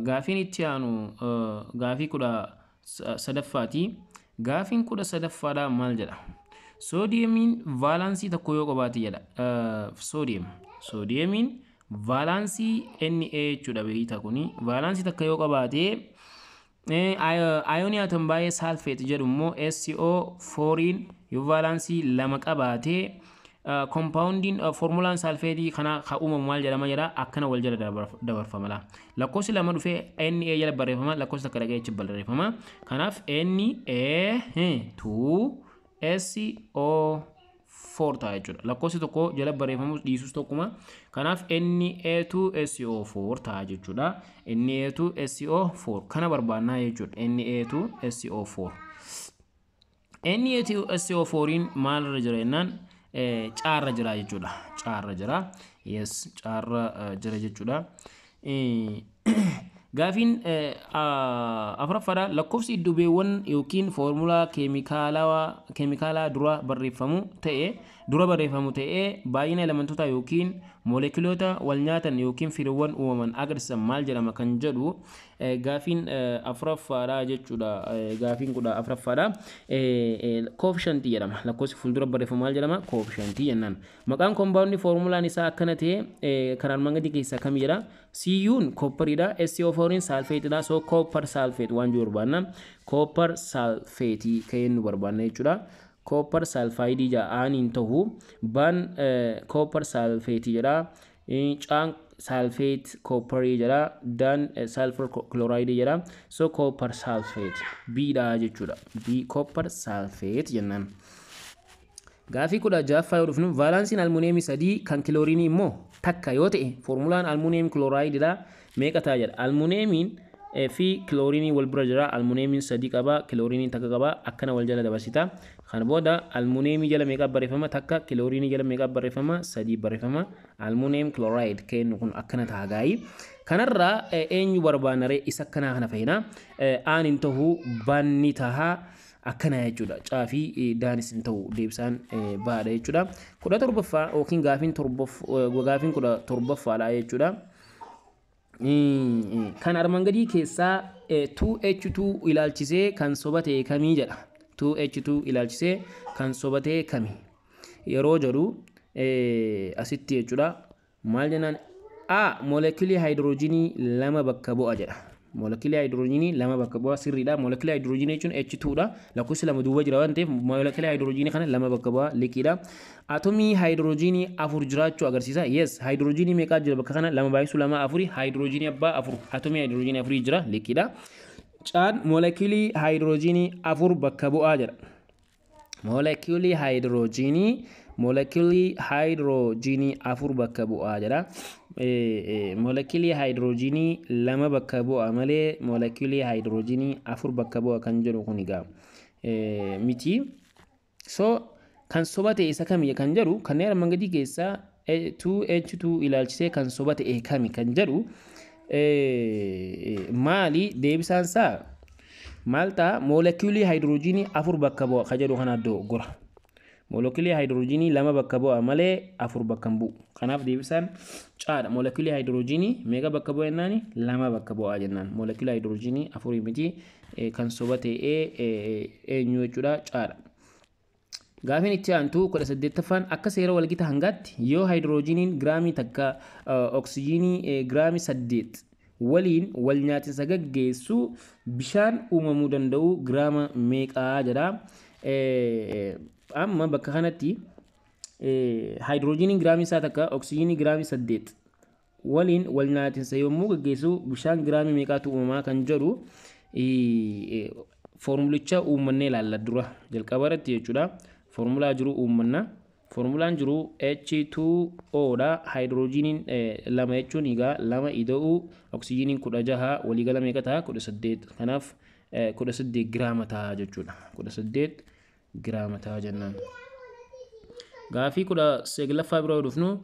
Gaafiin itti aanu gaafii 13ffaati. Gaafiin 13ffaadha maal jedha? Soodiyeemiin vaalaansii tokko yoo qabaate jedha. Soodiyem. Soodiyeemiin vaalaansii Na jechuudha beektaa kuni. Vaalaansii takka yoo qabaate, ayoonii atom baay'ee saalfeet jedhu immoo SO4 yoo vaalaansii lama qabaate, koompaawundiin foormulaan saalfeetii kana kan uumamu maal jedhama jedha. Akkana wal jala dabarfama la. Lakkoofsi lama dhufee Na jala barreeffama, lakkoofsi takka dhaqee achi barreeffama. Kanaaf Na 2 SO4 ta'a jechuudha. Lakkoofsi tokko jala barreeffamus dhiisus tokkuma. Kanaaf Na2SO4 ta'a jechuudha. Na2SO4 kana barbaannaa jechuudha. Na2SO4. Na2SO4 maalirra jira jennaan, caarra jira jechuudha. Caarra jira. Yes, caarra jira jechuudha. Gaafiin afuraffaadha. Lakkoofsi iddubeewwan yookiin foormulaa keemikaalaa dura barreeffamu ta'e baay'ina elementoota yookiin moolekiloota wal nyaatan yookiin firiiwwan uumaman agarsiisan maal jedhama kan jedhu gaafiin afuraffaadha jechuudha. Gaafiin 14ffaadha. Koofishantii jedhama. Lakkoofsi fuuldura barreeffamu maal jedhama? Koofishantii jennaan. Maqaan koombaawundii foormulaan isaa akkana ta'e kan armaan gadii keessaa kam jedha? CU'n kooppariidha. SO4 saalfeetidha. So copper sulfate waan jiru barbaanna. Copper sulfate kan nu barbaanna jechuudha. Copper sulfide ja'aaniin ta'u, baan copper sulfate jedha. Caan sulfate copperii jedha. Daan sulfur chloride jedha. So copper sulfate Bdha jechuudha. B, copper sulfate jennaan. Gaafii 16ffaa yoo dhufnu, vaalaansiin almuuniyeemii sadii kan kilooriinii immoo takka yoo ta'e, foormulaan almuuniyeem kilooraayididha meeqa ta'a jedha. Almuuniyeemiin fi kilooriinii wal bira jira. Almuuniyeemiin sadii qaba, kilooriiniin takka qaba. Akkana wal jala dabarsita. Kana booda almuuniyeemii jala meeqa barreeffama? Takka. Kilooriinii jala meeqa barreeffama? Sadii barreeffama. Almuuniyeem kilooraayid kennu kun akkana ta'a gaayii. Kanarraa eenyu barbaannaree? Isa akkanaa kana fayyina. Aan hin ta'u, baanni tahaa akkana jechuudha. Caafii daanis hin ta'u, deebisaan baadha jechuudha. 17ffaa yookiin gaafiin 17ffaadha jechuudha. Kan armaan gadii keessaa 2H2 ilaalchisee kan soba ta'e kamii jedha. 2H2 ilaalchisee kan soba ta'e kami yeroo jedhu asitti jechuudha. Maal jennaan? A, moolekilii haayidroojinii lama bakka bu'a jedha. Moolekilii haayidroojinii lama bakka bu'a, sirriidha. Moolekilii haayidroojinii jechuun H2 dha. Lakkoofsi lama duuba jira waan ta'eef moolekilii haayidroojinii kana lama bakka bu'a, liqiidha. Atomii haayidroojinii afur jiraachuu agarsiisa. Yes, haayidroojinii meeqaa jira bakka kana? Lama baay'isuu lama afuri. Haayidroojinii abbaa afur. Atomii haayidroojinii afurii jira, liqiidha. Caan moolekilii haayidroojinii afur bakka bu'aa jedha. Moolekilii haayidroojinii afur bakka bu'aa jedha. Moolekilii haayidroojinii lama bakka bu'a malee moolekilii haayidroojinii afur bakka bu'a kan jedhu kun egaa miti. So kan soba ta'e isa kami kan jedhu, kanneen armaan gadii keessaa 2H2 ilaalchisee kan soba ta'e kami kan jedhu maali? Deebisaan isaa maal ta'a? Moolekilii haayidroojinii afur bakka bu'a kan jedhu kana dogoggora. Moolekilii haayidroojinii lama bakka bu'a malee afur bakka hin bu'u. Kanaaf deebisaan caadha. Moolekilii haayidroojinii meeqa bakka bu'a jennaani? Lama bakka bu'a jennaan. Moolekilii haayidroojinii afurii miti. Kan soba ta'ee eenyu jechuudha? Caadha. Gaafiin itti aantu 18ffaan, akka seera walgita hangaatti yoo haayidroojiniin giraamii takka oksijiinii giraamii 8 waliin wal nyaatinsa gaggeessu, bishaan uumamuu danda'u giraama meeqaa jedha. Amma bakka kanatti haayidroojiniin giraamii isaa takka oksijiinii giraamii 8 waliin wal nyaatinsa yommuu gaggeessu, bishaan giraamii meeqaatu uumamaa kan jedhu foormulicha uummannee ilaalla dura jalqaba irratti jechuudha. Foormulaa jiru uummanna. Foormulaan jiru H2O dha. Haayidroojiniin lama jechuun egaa lama ida'uu oksijiiniin 16 waliigala meeqa ta'a? 18. Kanaaf 18 giraama ta'a jechuudha. 18 giraama ta'a jennaan. Gaafii 19ffaa bira yoo dhufnu,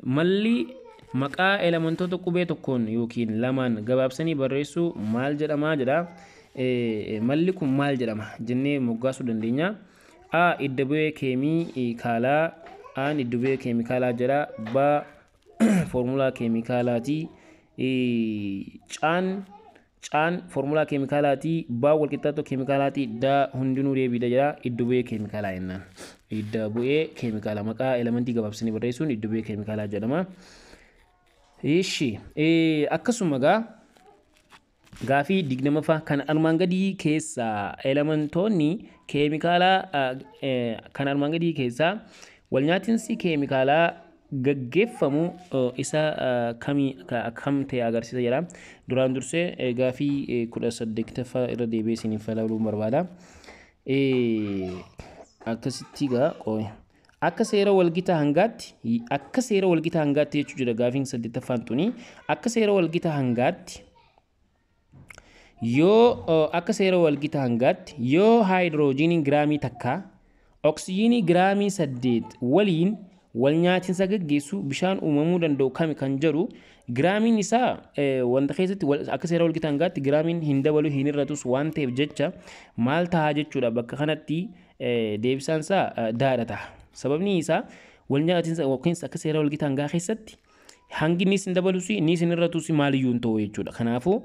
malli maqaa elementoota qubee tokkoon yookiin lamaan gabaabsanii barreessuu maal jedhamaa jedha. Malli kun maal jedhama jennee moggaasuu dandeenya. A, idda bu'ee keemikaalaa. Aan idda bu'ee keemikaalaa jedha. B, foormulaa keemikaalaati. Caan foormulaa keemikaalaatii, baa walqixxaattoo keemikaalaatii, daa hundinuu deebiidha jedha. Iddo bu'ee keemikaalaa jennaan. Iddo bu'ee keemikaalaa, maqaa elementii gabaabsanii barreessuun iddo bu'ee keemikaalaa jedhama. Ishi akkasuma gaa gaafii 20ffaa, kan armaan gadii keessaa elementoonni keemikaalaa, kan armaan gadii keessaa walnyaatinsi keemikaalaa gaggeeffamu isa kamii akkam ta'e agarsiisa jedha. Duraan dursee gaafii 18ffaa irra deebi'ee isiniif ilaaluun barbaada. Akkasitti gaa qooyi. Akka seera walgita hangaatti, akka seera walgita hangaatti jechuu jira gaafiin 8ffaan tuni. Akka seera walgita hangaatti yoo, akka seera walgita hangaatti yoo haayidiroojiiniin giraamii 1 oksijiinii giraamii 8 waliin wal nyaatinsa gaggeessu, bishaan uumamuu danda'u kami kan jedhu. Giraamiin isaa wanta keessatti akka seera walgita hangaatti giraamiin hin dabalu, hin hir'atus waan ta'eef jecha maal ta'a jechuudha? Bakka kanatti deebisaan isaa daadha ta'a. Sababni isaa wal nyaatinsa yookiin akka seera walgita hangaa keessatti hangi innis hin dabalus, innis hin hir'atus, maaliyyuu hin ta'u jechuudha. Kanaafuu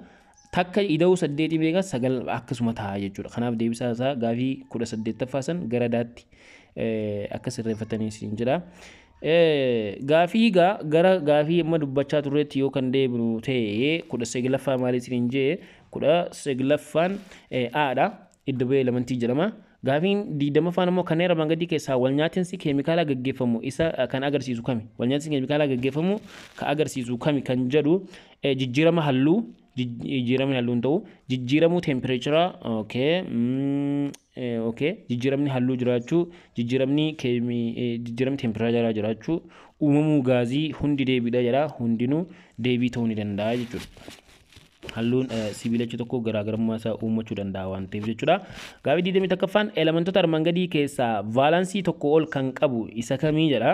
1 ida'uu 8 meeqa? 9, akkasuma ta'a jechuudha. Kanaaf deebisaa isaa gaafii 18ffaa san gara daatti akka sirreeffatanii isin jedha. Gaafii gaa gara gaafii amma dubbachaa turreetti yoo kan deebinu ta'e, 19ffaa maal isiniin jee? 19ffaan Aadha. Iddo bu'ee elementii jedhama. Gaafiin 20ffaan immoo kanneen armaan gadii keessaa wal nyaatinsi keemikaalaa gaggeeffamu isa kan agarsiisu kami? Wal nyaatinsi keemikaalaa gaggeeffamu kan agarsiisu kami kan jedhu, jijjiirama halluu, jijjiiramni halluu hin ta'u, jijjiiramuu teempireecharaa, okay, jijjiiramni halluu jiraachuu, jijjiiramni jijjiiramni teempireecharaa jiraachuu, uumamuu gaazii, hundi deebiidha jedha. Hundinuu deebii ta'uu ni danda'a jechuudha. Halluun sibiilicha tokko garaagarummaa isaa uummachuu danda'a waan ta'eef jechuudha. Gaafii 21ffaan elementoota armaan gadii keessaa vaalaansii 1 ol kan qabu isa kamii jedha.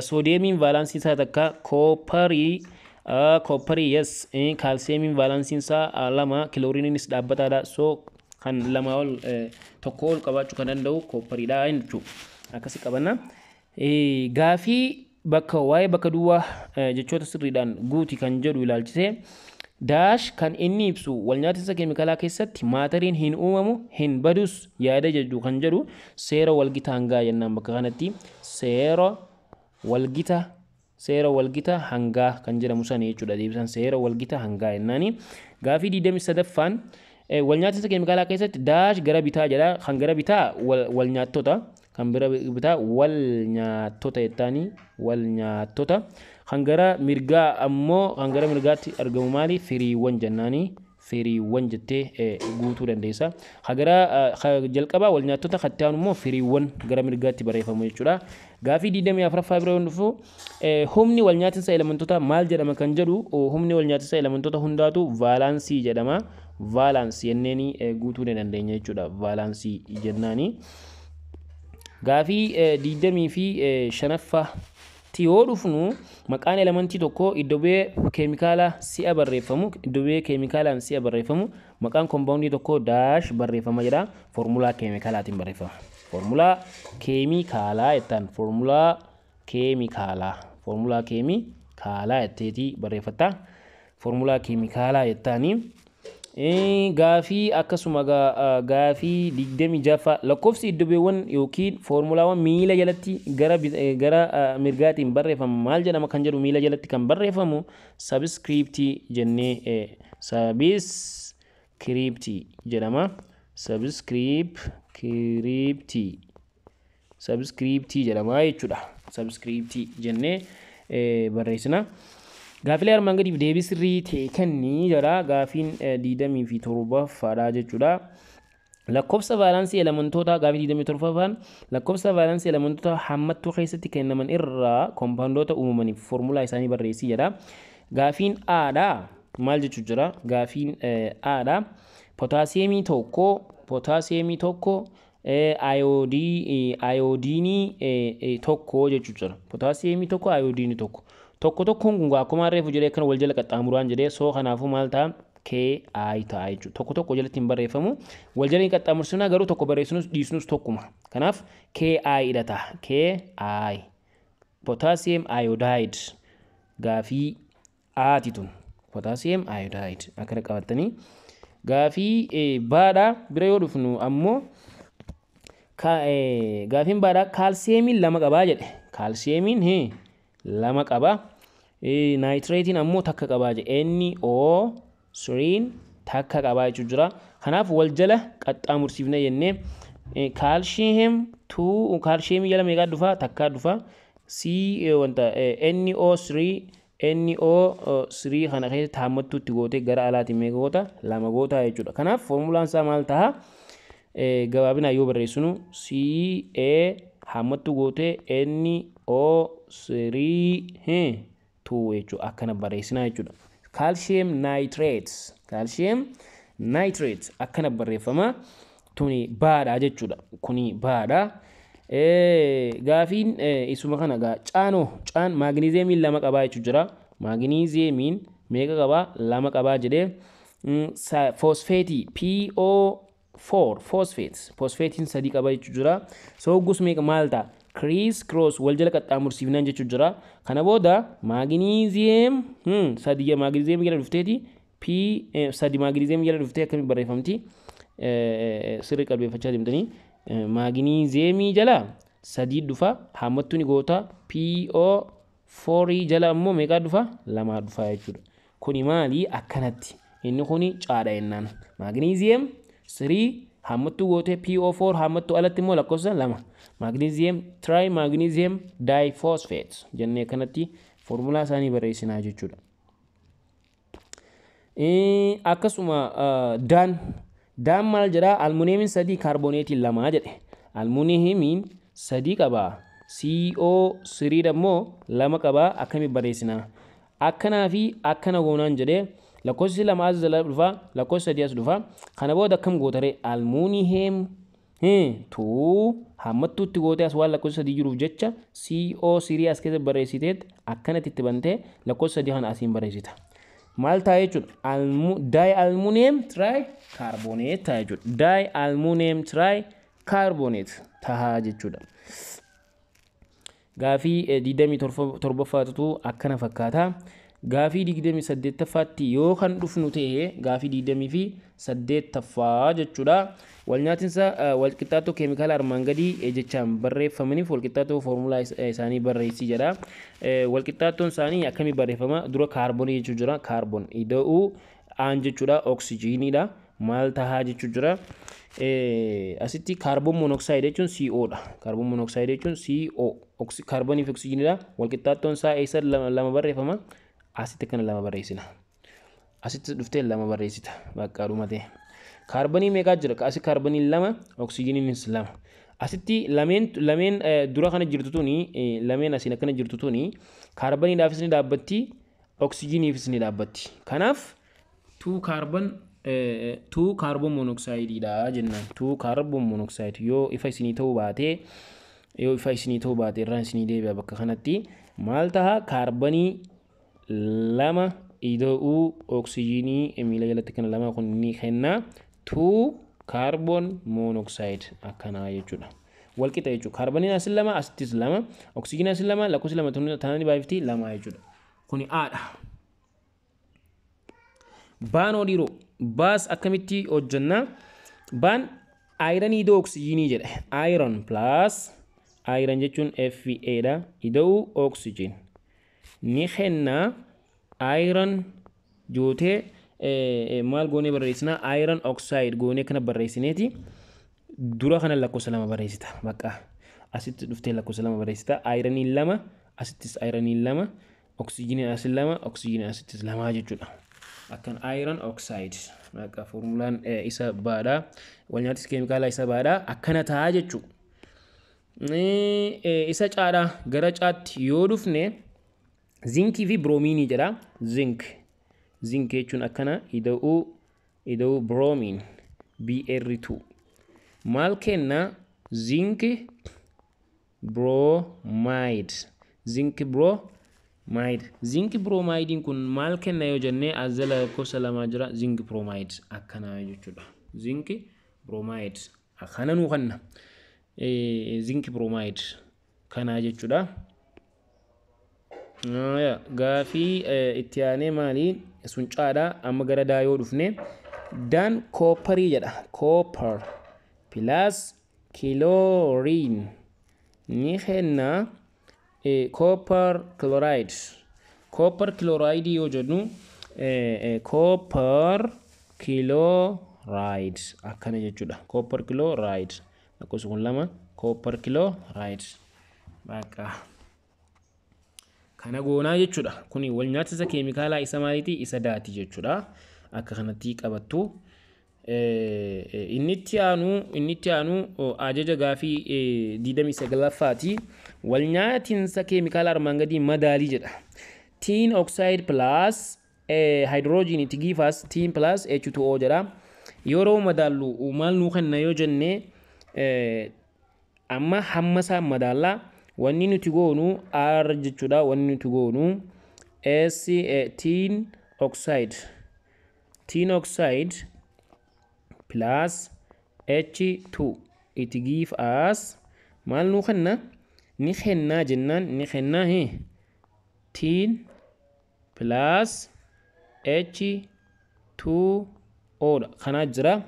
Soodeemiin vaalaansii isaa 1, koopparii, yes, kaalsiyeemiin vaalaansiin isaa 2, kilooriiniinis dhaabbataadha. So kan 2 ol, 1 ol qabaachuu kan danda'u kooppariidha jechuudha. Akkasi qabanna. Gaafii bakka waa'ee bakka duwwaa jechoota sirriidhaan guuti kan jedhu ilaalchisee, dash kan inni ibsu wal nyaatinsa keemikaalaa keessatti maatariin hin uumamu, hin badus yaada jedhu kan jedhu, seera walgita hangaa jennaan. Bakka kanatti seera walgita hangaa kan jedhamu sana jechuudha. Deebisan seera walgita hangaa jennaani. Gaafii 23ffaan wal nyaatinsa keemikaalaa keessatti dash gara bitaa jedha. Kan gara bitaa wal nyaattota, kan bira bitaa wal nyaattota jettaanii, wal nyaattota. Kan gara mirgaa ammoo, kan gara mirgaatti argamu maali? Firiiwwan jennaanii, firiiwwan jettee guutuu dandeessa. Kan gara jalqabaa wal nyaattota, kan itti aanu immoo firiiwwan gara mirgaatti barreeffamu jechuudha. Gaafii 24ffaa bira yoo dhufu, humni wal nyaatinsa elementoota maal jedhama kan jedhu, humni wal nyaatinsa elementoota hundaatu vaalaansii jedhama. Vaalaansii jenneeni guutuu ni dandeenya jechuudha. Vaalaansii jennaani. Gaafii 25ffaa yoo dhufnu, maqaan elementii tokko iddo bu'ee keemikaalaa si'a barreeffamu, iddo bu'ee keemikaalaan si'a barreeffamu, maqaan kompaawundii tokko dash barreeffama jedha. Foormulaa keemikaalaatiin barreeffama. Foormulaa keemikaalaa jettaan, foormulaa keemikaalaa, foormulaa keemikaalaa jetteetii barreeffatta. Foormulaa keemikaalaa jettaanii. Gaafii akkasuma gaafii 26ffaa, lakkoofsi iddo bu'eewwan yookiin foormulaawwan miila jalatti gara mirgaatiin barreeffamu maal jedhama kan jedhu, miila jalatti kan barreeffamu sabiskiriiptii jennee, sabiskiriiptii jedhama. Sabiskiriiptii jedhama jechuudha. Sabiskiriiptii jennee barreessina. Gaafilee armaan gadiif deebii sirrii ta'e kenni jedha. Gaafiin 27ffaadha jechuudha. Lakkoofsa vaalaansii elementoota, gaafii 27ffaan, lakkoofsa vaalaansii elementoota hammattuu keessatti kennaman irraa koompaawundoota uumamaniif foormulaa isaanii barreessii jedha. Gaafiin Aadha. Maal jechuu jira? Gaafiin Aadha. Pootaasiyeemii 1, pootaasiyeemii 1, ayoodiinii 1 jechuu jira. Pootaasiyeemii 1, ayoodiinii 1. Tokko tokkoon kun akkuma reefu jedhee kan wal jala qaxxaamuraan jedhee, so kanaafuu maal ta'a? KI ta'a jechuudha. Tokko tokko jalatti hin barreeffamu. Wal jala hin qaxxaamursina, garuu tokko barreessinus dhiisnus tokkuma. Kanaaf KI dha ta'a. KI. Potassium iodide gaafii Aati tun. Potassium iodide akkana qabattanii. Gaafii baadhaa bira yoo dhufnu ammoo, gaafiin baadhaa kaalsiyeemiin 2 qabaa jedhe. Kaalsiyeemiin 2 qaba. Naayitireetiin ammoo 1 qabaa jedhe. NO3 1 qabaa jechuu jira. Kanaaf wal jala qaxxaamursiifna jennee, kaalsiyeem 2, kaalsiyeemii jala meeqaa dhufa? 1 dhufa. C wanta NO3, NO3 kana keessatti haammattuutti gootee gara alaatiin meeqa goota? 2 goota jechuudha. Kanaaf foormulaan isaa maal ta'a? Gabaabinaan yoo barreessinu, CA haammattuu gootee NO3 2 jechuudha. Akkana barreessinaa jechuudha. Calcium nitrate, calcium nitrate akkana barreeffama. Tuni baadhaa jechuudha. Kuni baadhaa. Gaafiin isuma kana gaa caanoo caan maagnizeemiin 2 qabaa jechuu jira. Maagnizeemiin meeqa qabaa? 2 qabaa jedhee. Foosfeetii PO4, phosphate, foosfeetiin 3 qaba jechuu jira. Sooggus meeqa maal ta'a? Criss cross, wal jala qaxxaamursiifnaan jechuu jira. Kana booda maagnizeem 3 maagnizeemii jala dhufteeti, P 3 maagnizeemii jala dhuftee akkamitti barreeffamti? Sirrii qalbeeffachaa deemtanii, maagnizeemii jala 3 dhufa, haammattuu ni goota, PO4 jala ammoo meeqaa dhufa? 2 dhufa jechuudha. Kuni maali? Akkanatti. Inni kuni caadha jennaan. Maagnizeem 3 haammattuu gootee PO4 haammattuu alatti immoo lakkoofsa 2. Magnesium tri magnesium diphosphate jennee kanatti foormulaa isaanii barreessinaa jechuudha. Akkasuma daan maal jedhaa? Almuuniyeemiin 3, kaarboneetiin 2 jedhe. Almuuniyeemiin 3 qabaa. CO3 immoo 2 qabaa, akkamitti barreessinaa? Akkanaa fi akkana goonaan jedhee, lakkoofsi 2 as jala dhufa, lakkoofsi 3 as dhufa. Kana booda akkam gootaree? Almuuniyeem 2 haammattuutti gootee as waan lakkoofsi 3 jiruuf jecha CO3 as keessa barreessiteet akkanatti itti bantee lakkoofsa 3 kana asiin barreessita. Maal ta'a jechuudha? Di aluminum tricarbonate ta'a jechuudha. Di aluminum tricarbonate ta'a jechuudha. Gaafii 27ffaatu akkana fakkaata. Gaafii 28ffaatti yoo kan dhufnu ta'e, gaafii 28ffaa jechuudha. Walnyaatinsa walqixxaattoo keemikaala armaan gadii jechaan barreeffamaniif walqixxaattoo foormulaa isaanii barreessii jedha. Walqixxaattoon isaanii akkamii barreeffama? Dura kaarboonii jechuu jira. Kaarboon ida'uu aan jechuudha. Oksijiiniidha. Maal tahaa jechuu jira. Asitti carbon monoxide jechuun CO dha. Carbon monoxide jechuun CO. Kaarboonii fi oksijiiniidha. Walqixxaattoon isaa eessa 2 barreeffama? Asitti kana 2 barreessina. Asitti dhuftee 2 barreessita. Bakka dhumatee. Kaarboonii meeqaa jira? Asi kaarbooniin 2, oksijiiniinis 2. Asitti lameen dura kana jirtu tuni, lameen asiin akkana jirtu tuni, kaarbooniidhaafis ni dhaabbatti, oksijiiniifis ni dhaabbatti. Kanaaf 2 carbon, 2 carbon monoxide jennaan. 2 carbon monoxide yoo ifa isinii ta'uu baate, yoo ifa isinii ta'uu baate, irraan isinii deebi'a. Bakka kanatti maal taha? Kaarboonii 2 ida'uu oksijiinii miila jalatti kana 2 kun ni kenna 2 carbon monoxide akkanaa jechuudha. Walqixa jechuudha. Kaarbooniin asin 2, asittis 2, oksijiiniin asin 2, lakkoofsi 2 tanaan baay'ifti 2 jechuudha. Kuni aadha. Baanoo dhiiroo, baas akkamitti hojjannaa? Baan ironii ida'uu oksijiinii jedhe. Iron plus, iron jechuun Fe dha. Ida'uu oksijiin ni kenna. Iron jootee maal goonee barreessinaa? Iron oxide goonee kana barreessineeti dura kana lakkoofsa 2 barreessita. Bakka asitti dhuftee lakkoofsa 2 barreessita. Ironiin 2, asittis ironiin 2, oksijiiniin asin 2, oksijiiniin asittis 2 jechuudha. Akkan iron oxide bakka foormulaan isa baadha. Walnyaatis keemikaalaa isa baadha akkana ta'a jechuudha. Isa caadhaa, gara caatti yoo dhufne, zinkii fi biroomiinii jedha. Zinc, zinc jechuun akkana ida'uu bromine, Br2, maal kenna? Zinc bromide, zinc bromide. Zinc bromideiin kun maal kenna yoo jennee, as jala lakkoofsa 2 jira. Zinc bromide akkanaa jechuudha. Zinc bromide akkana nuu kenna. Zinc bromide kanaa jechuudha. Gaafii itti aanee maali? Sun caadha. Amma gara daa yoo dhufne, daan copperii jedha. Copper plus chlorine ni kenna copper chloride. Copper chloride yoo jennu, copper chloride akkana jechuudha. Copper chloride, lakkoofsi kun lama, copper chloride bakka kana goonaa jechuudha. Kuni wal nyaatisa keemikaalaa isa maaliiti? Isa daati jechuudha. Akka kanatti qabattu. Inni itti aanu ajaja gaafii 29ffaati. Wal nyaatinsa keemikaala armaan gadii madaalii jedha. Tin oxide plus hydrogen, it give us tin plus H2O jedha. Yeroo madaallu maal nuu kenna yoo jenne, amma hamma isaa madaallaa. Wanni nuti goonu R jechuudha. Wanni nuti goonu S, tin oxide, tin oxide plus H2, it give us maal nuu kenna? Ni kennaa jennaan, ni kennaa tin plus H2O dha. Kanaa jira.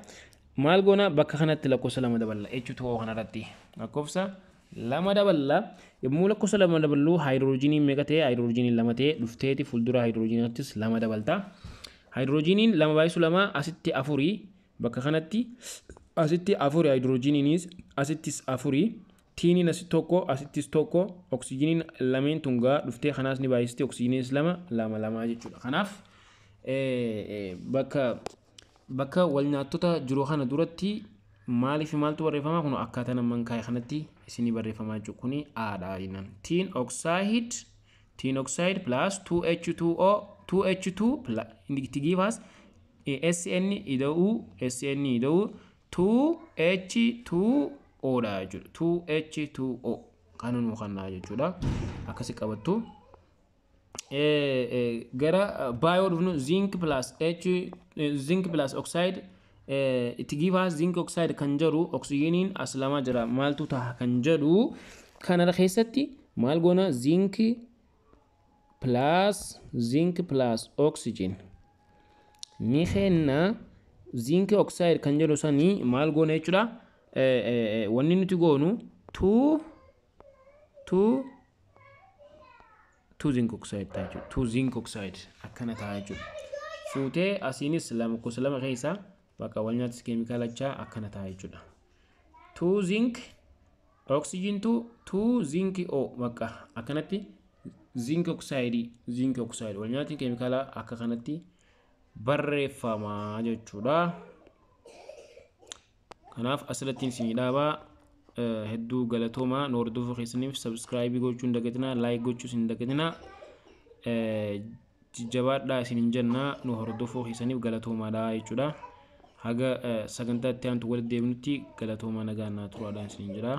Maal goona? Bakka kanatti lakkoofsa lama daballa. H2O kanarratti lakkoofsa lama daballa. Yommuu lakkoofsa lama daballu, haayidroojiniin meeqa ta'e? Haayidroojiniin lama ta'e. Dhufteeti fuuldura haayidroojiniittis lama dabalta. Haayidroojiniin lama baay'isu lama asitti afurii. Bakka kanatti asitti afuri, haayidroojiniinis asittis afurii, tiniin asitti tokko, asittis tokko, oksijiniin lameen tungaa dhuftee kanaas ni baay'isti, oksijiniinis lama lama lama jechuudha. Kanaaf bakka wal nyaattota jiru kana duratti maaliif maaltu barreeffama? Kun akkaataa naman kaa'e kanatti isinii barreeffamaa jechuudha. Kuni aadha jennaan. Tin oxide, tin oxide plus 2H2O, 2H2 it give us SN ida'uu, SN ida'uu 2H2O dha jechuudha. 2H2O kana nuu kennaa jechuudha. Akkasi qabattu. Gara baayoo dhufnu, zinc plus H, zinc plus oxide, it give us zinc oxide kan jedhu, oksijiniin as lama jira, maaltu ta'a kan jedhu kana keessatti maal goona? Zinc plus, zinc plus oxygen ni kenna zinc oxide kan jedhu sanii. Maal goona jechuudha? Wanni nuti goonu 2 2 2 zinc oxide ta'a jechuudha. 2 zinc oxide akkana ta'a jechuudha. Fuutee asiinis lama gosa lama keessa bakka wal nyaatis keemikaalachaa akkana ta'a jechuudha. 2 zinc oxygen 2 2 zinc O bakka akkanatti zinc oxide, zinc oxide wal nyaatiin keemikaalaa akka kanatti barreeffama jechuudha. Kanaaf asirratti isinii dhaabaa. Hedduu galatoomaa nu hordofuu keessaniif. Subscribe gochuu hin dagatinaa, like gochuus hin dagatinaa. Jajjabaadhaa isiniin jennaa, nu hordofuu keessaniif galatoomaadha jechuudha. Haga sagantaa itti aantu walitti deebinutti galatoomaa, nagaan naa turaadhaan isiniin jedha.